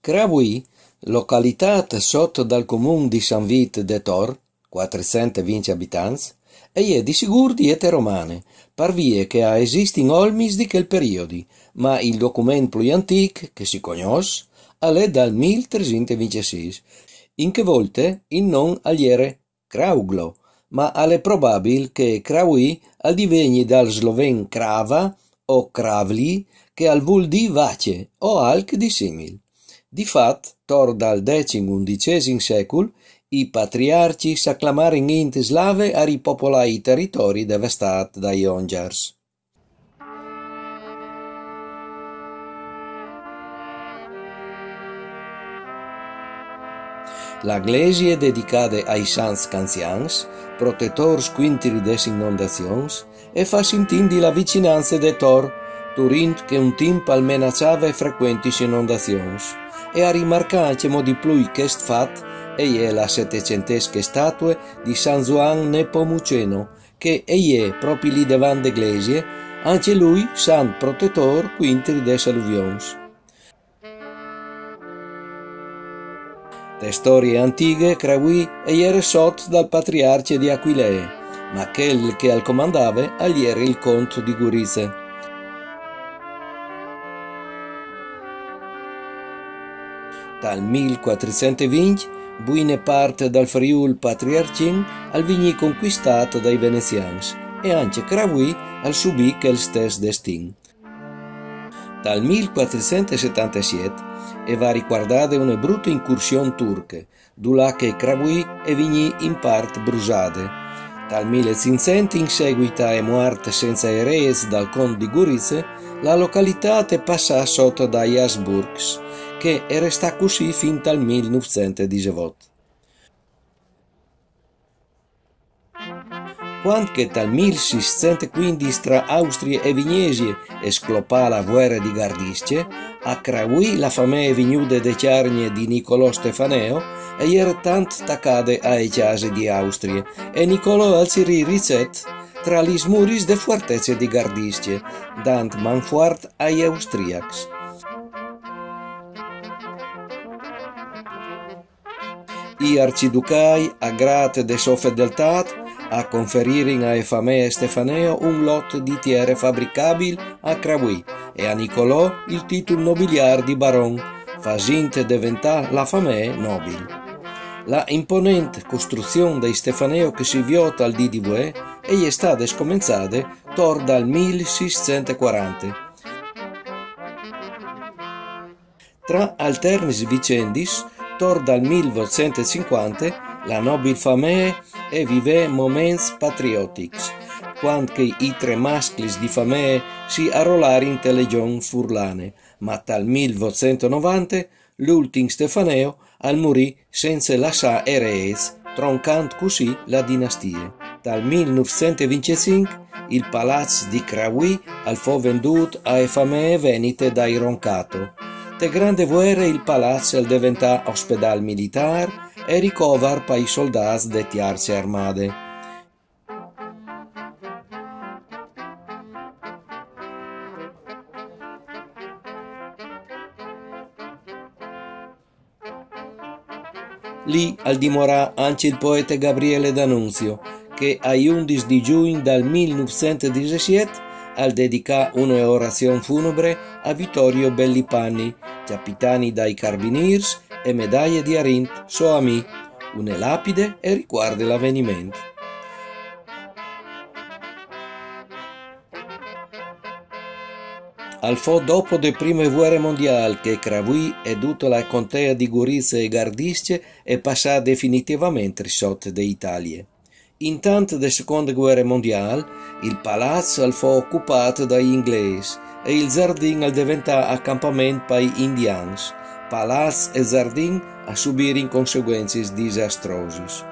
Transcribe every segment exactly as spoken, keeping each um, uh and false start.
Cravuì, localitât sot dal comun di San Vît de Tor, cuatricent e vincj abitants, e je di sigûr di ete romane, par vie che a esistin olmis di chel periodi, ma il document plui antîc che si cognòs al è dal mil tresinte e vincjesîs. In chê volte il non al jere Crauglo, ma al è probabil che Cravuì al divegni dal sloven crava o cravli, che al vûl dî vace o alc di simil. Di fat, tor dal decim-undicesim secul, i patriarcjis a clamarin int slave a ripopolâ i teritori devestâts dai Ongjars. La glesie dedicade ai sants canzians, protetôrs cuintri des inondazions, e fâs intindi la vicinance de tor, turint che un timp al menaçave frecuentis inondazions, e a rimarcâ ancjemò di plui chest fat e je la setecentesche statue di San Zuan Nepomuceno, che e je, propit li devant de glesie, ancje lui sant protetôr cuintri des aluvions. Te storie antighe, Cravuì e jere sot dal patriarcje di Aquilee, ma chel che al comandave al jere il cont di Gurize. Dal mil cuatricent e vincj, buine part dal Friûl patriarcjin al vignì concuistât dai venezians, e ancje Cravuì al subì chel stes destin. Dal mil cuatricent e setantesiet e va ricuardade une brute incursion turche, dulà che Cravuì e vignì in part brusade. Dal mil e cinccent, in seguit ae muart senza ereis dal cont di Gurize, la localitât e passà sot dai Asburcs, che e restà cussì fin dal mil nûfcent e disevot. Cuant che tal mil sîscent e cuindis tra Austrie e Vignesie e sclopà la vuere di Gardiscje, a Cravuì la famee vignude de Cjargne di Nicolò Stefaneo e jere tant tacade ae cjase di Austrie, e Nicolò al cirì ricet tra lis muris de fuartece di Gardiscje, dant manfuart ai austriacs. I arciducâi, a grat de sô fedeltât, a conferirin ae famee Stefaneo un lot di tiere fabricabil a Cravuì e a Nicolò il titul nobiliâr di baron, fasint deventâ la famee nobil. La imponent costruzion dai Stefaneo che si viôt al dì di vuê e je stade scomençade tor dal mil sîscent e cuarante. Tra alternis vicendis, tor dal mil votcent e cincuante, la nobil famee e vivè moments patriotics, cuant che i trê masclis di famee si arolarin te Legion furlane, ma tal mil votcent e novante l'ultin Stefaneo al murì cence lassâ ereis, troncant cussì la dinastie. Dal mil nûfcent e vincjecinc il palaç di Cravuì al fo vendût ae famee venite dai Roncato. Te grande vuere il palaç al deventà ospedâl militâr e ricovar pai soldâts de Tiarce Armade. Li al dimorà ancje il poete Gabriele D'Annunzio, che ai undis di Jugn dal mil nûfcent e disesiet al dedicà une orazion funebre a Vittorio Bellipanni, capitani dai Carbiniers e medaie di arint so amì, une lapide e ricuarde l'aveniment. Al fo dopo de prime vuere mondial che Cravui e duta la contea di Gurize e Gardisce e passà definitivament risot de Italie. Intant de seconde vuere mondial, il palaç al fo ocupat dai inglês e il zardin al deventà acampament pai indians. Palaç e zardin a subirin conseguencis disastrosiis.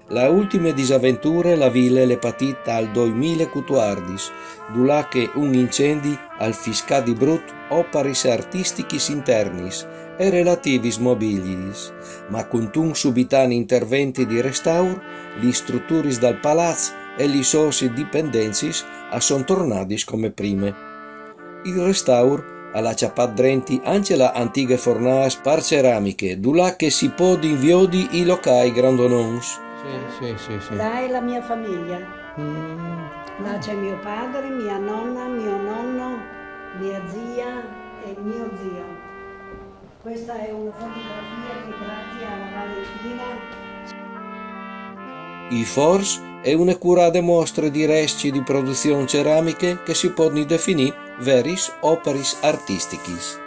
La ultime disaventure la vile le patì tal doi mil e cutuardis, dulà che un incendi al fiscà di brut oparis artistichis internis e relativis mobiliis, ma cuntun subitan interventi di restaur, li struturis dal palaç e li sôs dipendencis a son tornadis come prime. Il restaur al à cjapat drenti ancje la antighe fornâs par ceramiche, dulà che si podin viodi i locâi grandonons. Sì, sì, sì, sì. Là è la mia famiglia. Mm. Là c'è mio padre, mia nonna, mio nonno, mia zia e mio zio. Questa è una fotografia che grazie alla Valentina. I fors e une curade mostre di rescj di produzion ceramiche che si podin definî veris oparis artistichis.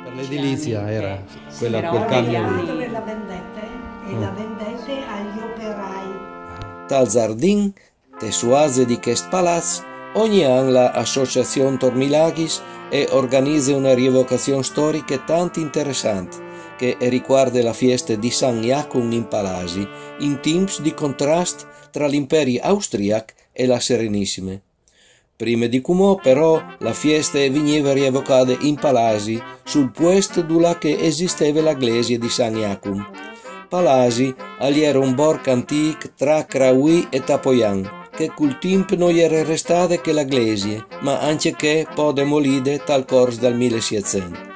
Per l'edilizia era quella, quel cambio lì. Dove la vendette? E la vendette agli operai. Tal zardin, te suaze di chest palaç, ogni an la associazion Tormilaghis e organize une rievocazion storiche tant interessant, che e ricuarde la fieste di San Jacum in Palasi, in timps di contrast tra l'imperi austriac e la Serenissime. Prime di cumò, però, la fieste e vignive rievocade in Palasi, sul puest dulà che e esisteve la glesie di San Jacum. Palasi al jere un borc antîc tra Craui e Tapojan, che cul timp no jere restade che la glesie, ma ancje chê po demolide tal cors dal mil e sietcent.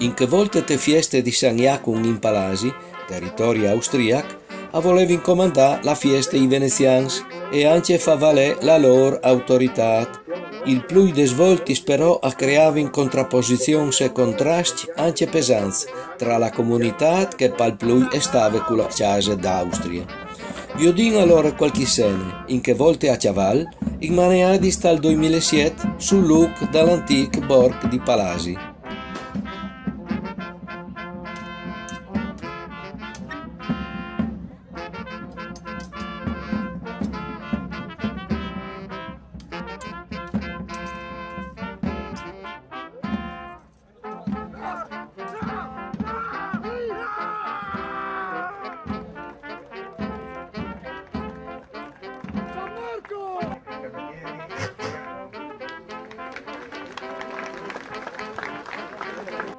In chê volte te fieste di San Jacum in Palasi, teritori austriac, a volevin comandâ la fieste i venezians e ancje fâ valê la lôr autoritât. Il plui des voltis però a creavin contraposizions e contrascj ancje pesants tra la comunitât che pal plui e stave cu la cjase d'Austrie. Viodìn alore cualchi sene, in chê volte a cjaval, in Maneadis tal doi mil e siet, sul lûc dal antîc borc di Palasi.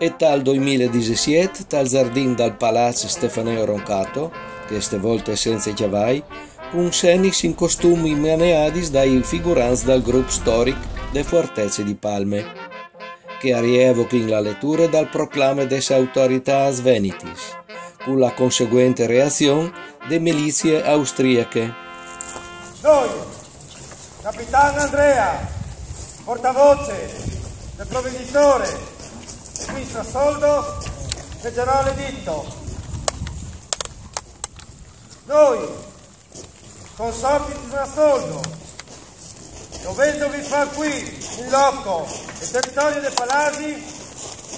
E tal doi mil e disesiet, tal zardin dal Palaç Stefaneo Roncato, cheste volte cence cjavai, cun senis in costum inmaneadis dai figurants dal grup storic de Fuartece di Palme, che a rievochin la leture dal proclame des autoritâts venitis, cu la conseguente reazion de milizie austriache. Noi, capitan Andrea, portavoce del provveditore, e qui Strasoldo, leggerò l'editto. Noi, consorti di Strasoldo, dovendovi far qui, in loco, nel territorio dei Palasi,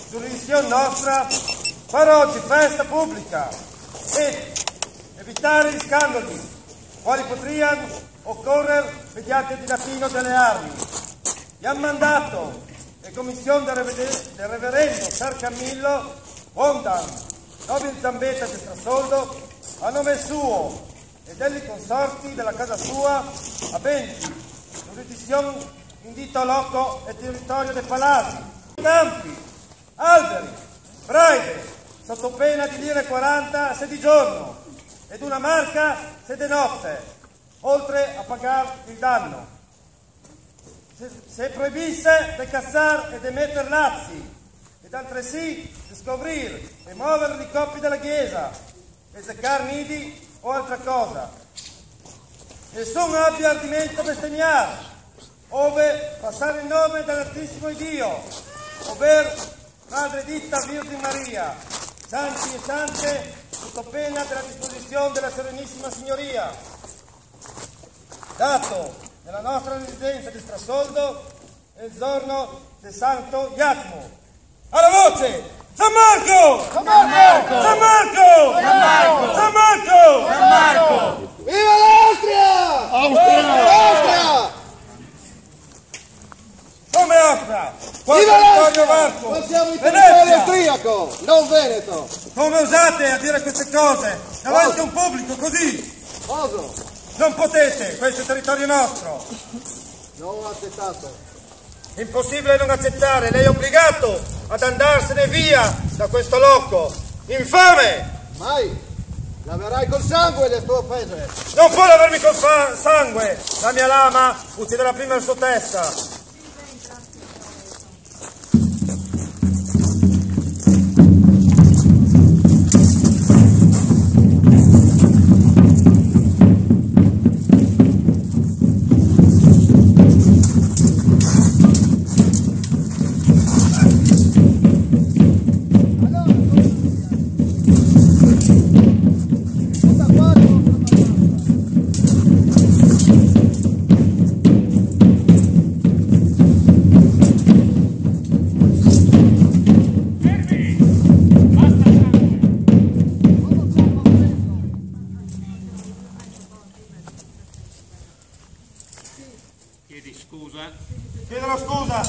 giurisdizion nostra, far oggi festa pubblica ed evitare gli scandali, quali potrian occorrer mediante il dilatino delle armi. Gli han mandato le commissioni del revede-, del reverendo Ser Camillo Bondan, nobil zambeta di Strasoldo, a nome suo e degli consorti della casa sua, aventi giurisdizion in dito loco e territorio dei Palasi. Campi, alberi, braide, sotto pena di lire quaranta se di giorno ed una marca se de notte, oltre a pagar il danno. Se, se proibisse de caçar e de meter lazi, ed altresì de scovrir e mover li copi de la ghesa, e zecar nidi o altra cosa. Nessun abbia ardimento bestemmiar, ove passar il nome dell'Altissimo Dio, over Madre dita Virgin Maria, santi e sante, sotto pena della disposizione della Serenissima Signoria. Dato nella nostra residenza di Strasoldo nel giorno del Santo Giacomo. Alla voce! San Marco! San Marco! San Marco! San Marco! San Marco! Viva l'Austria! Austria! Austria! Come Austria? Qua Viva territorio l'Austria! Marco! Ma siamo in Venezia! Territorio austriaco, non veneto! Come osate a dire queste cose davanti a un pubblico così? Cosa? Non potete, questo è territorio nostro! Non accettate! Impossibile non accettare, lei è obbligato ad andarsene via da questo loco. Infame! Mai! Laverai col sangue le tue offese! Non può lavarmi col fa- sangue! La mia lama ucciderà prima il suo testa. Chiedi scusa. Chiedo scusa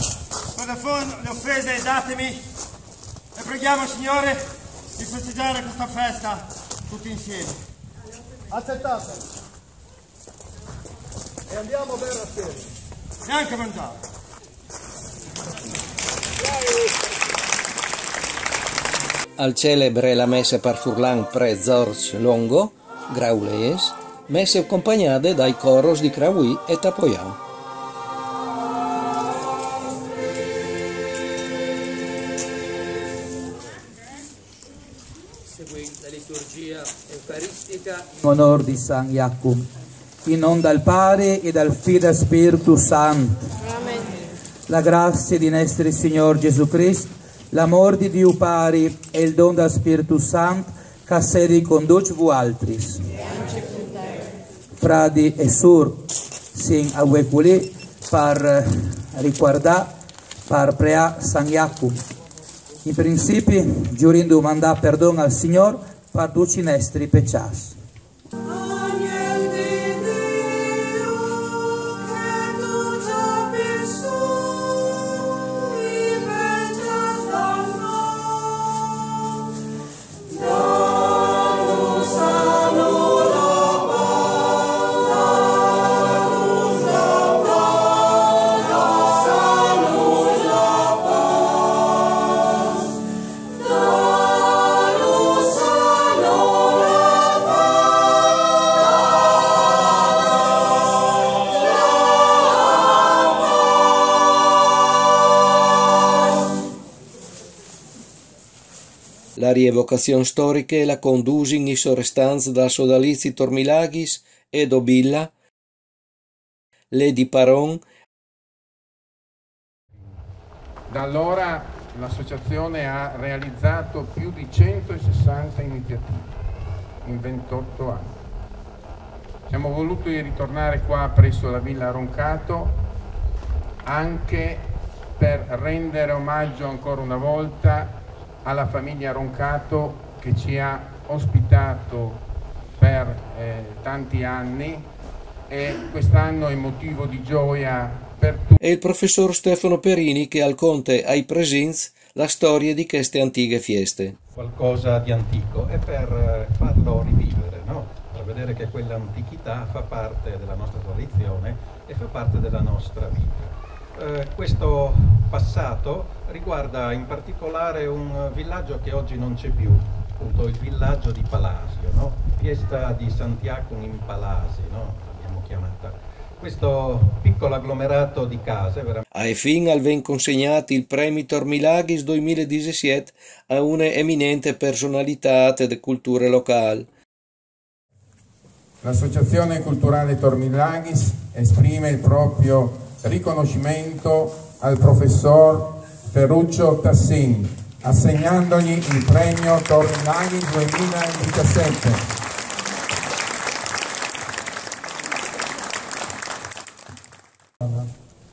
per le, fo- le offese, datemi, e preghiamo il Signore di festeggiare questa festa tutti insieme. Accettate. E andiamo a bere assieme. E anche a mangiare. Al celebre la messe par furlan pre Zorç Longo, Graulês, messe compagnade dai coros di Crauì e Tapoian. Seguì la liturgia eucaristica in onor di San Jacum. In nom dal Pari e dal Fi e dal Spirtu Sant. La grazie di nestri Signor Gesù Crist, l'amor di Diu Pari e il don dal Spirtu Sant ca sedi con ducj vualtris. Fradi e sur, sin avue culì par ricuardà, par preà San Jacum. In principi, giurin dumandà perdon al Signor par ducj i nestri pecjâts. La rievocazion storiche la condusin i sorestants dal sodalizi Tormilaghis e Dobilla, le di Paron. Da allora l'associazione ha realizzato più di centosessanta iniziative in ventotto anni. Siamo voluti ritornare qua presso la Villa Roncato anche per rendere omaggio ancora una volta alla famiglia Roncato che ci ha ospitato per eh, tanti anni e quest'anno è motivo di gioia per tutti. E il professor Stefano Perini che al conte ai presints la storie di cheste antighe fieste. Qualcosa di antico e per eh, farlo rivivere, no? Per vedere che quell'antichità fa parte della nostra tradizione e fa parte della nostra vita. Eh, questo passato riguarda in particolare un villaggio che oggi non c'è più, appunto il villaggio di Palasio, no? Fiesta di Santiago in Palasi, no? L'abbiamo chiamata. Questo piccolo agglomerato di case, veramente. A efin al ven consegnât il premi Tormilaghis doimil e disesiet a une eminente personalitât de culture locâl. L'Associazione Culturale Tormilaghis esprime il proprio riconoscimento al professor Ferruccio Tassin, assegnandogli il premio Tormilaghis duemiladiciassette.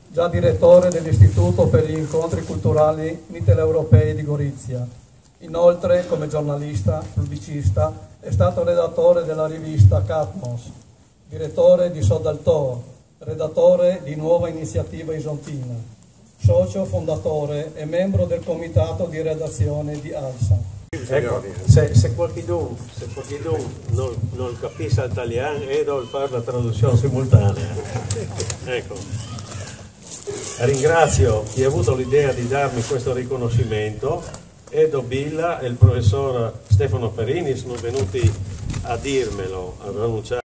Già direttore dell'Istituto per gli Incontri Culturali Mitteleuropei di Gorizia. Inoltre, come giornalista, pubblicista, è stato redattore della rivista Catmos, direttore di Sodaltò, redattore di Nuova Iniziativa Isontina, socio fondatore e membro del comitato di redazione di ALSA. Ecco, se, se qualcuno, se qualcuno non, non capisce l'italiano, Edo fa la traduzione simultanea. Ecco. Ringrazio chi ha avuto l'idea di darmi questo riconoscimento. Edo Billa e il professor Stefano Perini sono venuti a dirmelo, a pronunciare.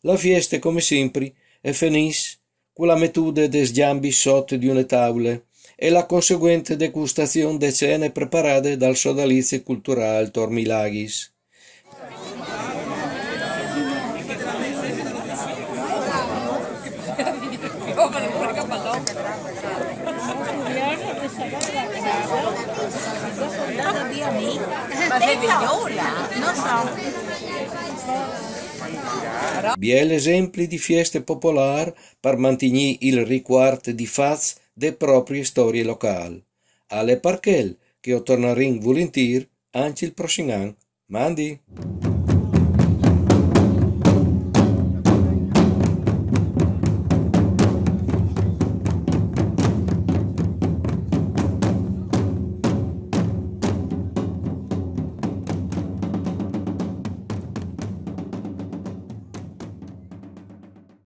La fieste, come simpri, e fenìs cu la metude des gjambis sot di une taule e la conseguente degustazion de cene preparade dal sodalizi culturâl Tormilaghis. Biel esempli di fieste popolâr par mantignî il ricuart di fats de proprie storie locâl. Al è par chel che o tornarìn vulintîr ancje il prossim an. Mandi!